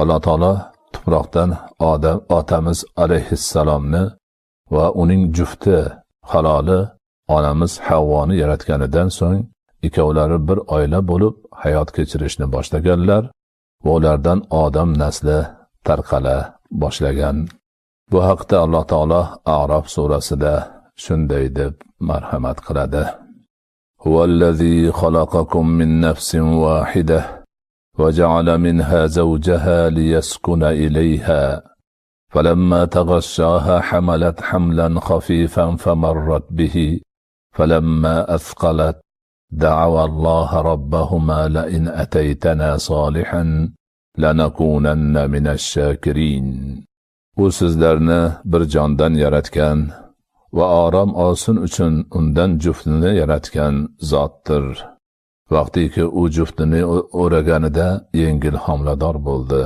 Alloh taolo tuproqdan Odam otamiz alayhissalomni va uning jufti haloli onamiz Havvoni yaratganidan so'ng ikkovlari bir oila bo'lib hayot kechirishni boshlaganlar va ulardan Odam nasli tarqala boshlagan. Bu haqda Alloh taolo A'rof surasida shunday deb marhamat qiladi: Huvallazi xalaqakum min nafsin wahidah va ja'ala minha zawjaha liyaskuna ilayha. فلما تغشاها حملت حملا خفيفا فمرت به فلما أثقلت دعوا الله ربهما لئن أتيتنا صالحا لنكونن من الشاكرين. U sizlarni bir jondan yaratgan va orom olsin uchun undan juftini yaratgan zotdir. Vaqtiki u juftini o'raganida yengil homilador bo'ldi.